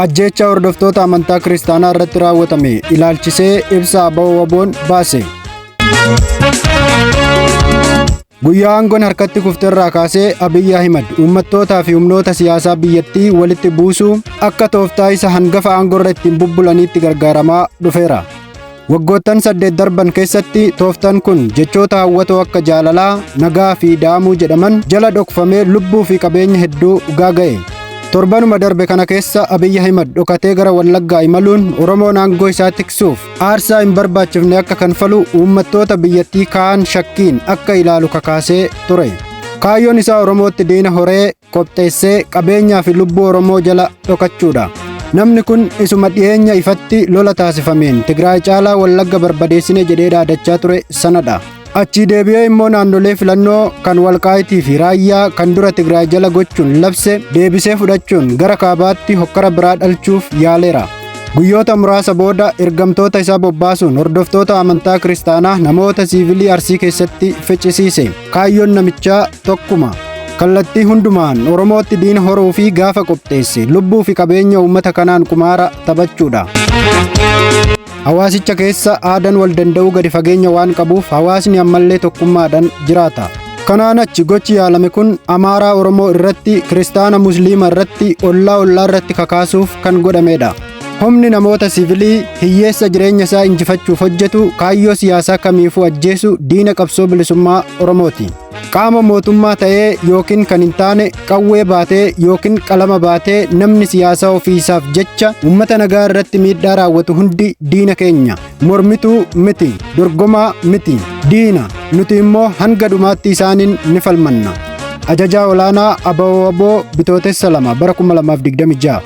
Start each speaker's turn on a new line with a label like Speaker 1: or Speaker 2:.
Speaker 1: Ajjeechaa hordoftoota amantaa kiristaanaa irratti raawwatame ilaalchisee ibsa ABO-WBOn baase. Guyyaa aangoon harkatti kufte irraa kaasee Abiyyi Ahimad uummattootaa fi humnoota siyaasaa biyyattii walitti buusuu akka tooftaa isa hangafa aangoorra ittiin bubbulaniitti gargaaramaa dhufeera. Waggoottan 8 darban keessatti tooftaan kun jechoota hawwatoo akka jaalalaa, nagaa fi daamuu jedhaman jala dhokfamee lubbuu fi qabeenya hedduu gaaga'e. Torbanuma darbe kana keessa Abiyyi Ahimad dhokatee gara Wallaggaa imaluun Oromoon aangoo isaa tiksuuf aarsaa hin barbaachifne akka kanfalu uummattoota biyyattii kaan shakkiin akka ilaalu kakaasee ture. Kaayyoon isaa Oromootti diina horee qopheessee qabeenyaa fi lubbuu Oromoo jala dhokachuudha. Namni kun isuma dhiyeenya ifatti lola taasifameen Tigraay caalaa Wallagga barbadeessine jedhee dhaadachaa ture sanadha. Achii deebi'ee immoo naannolee filannoo kan Walqaayitii fi Raayyaa kan dura Tigraay jala gochuun labse deebisee fudhachuun gara kaabaatti hokkara biraa dhalchuuf yaaleera. Guyyoota muraasa booda ergamtoota isaa bobbaasuun hordoftoota amantaa kiristaanaa namoota siivilii Arsii keessatti ficcisiise. Kaayyoon namichaa tokkuma. Kallattii hundumaan Oromootti diina horuu fi gaafa qopheesse lubbuu fi qabeenya uummata kanaan qumaara taphachuudha. Hawaasicha keessa aadaan wal danda'uu gadi fageenya waan qabuuf hawaasni ammallee tokkummaadhaan jiraata. Kanaan achi gochi yaalame kun Amaaraa Oromoo irratti, Kiristaana Musliima irratti, ollaa ollaa irratti kakaasuuf kan godhamedha. Humni namoota siivilii hiyyeessa jireenya isaa injifachuuf hojjetu kaayyoo siyaasaa kamiifuu ajjeesu diina qabsoo bilisummaa Oromooti. Qaama mootummaa ta'ee yookiin kan hin taane qawwee baatee yookiin qalama baatee namni siyaasaa ofii isaaf jecha uummata nagaa irratti miidhaa raawwatu hundi diina keenya. Mormituu miti, dorgomaa miti, diina. Nuti immoo hanga dhumaatti isaaniin ni falmanna. Ajajaa olaanaa ABO-WBO Bitootessa 2 bara 2026.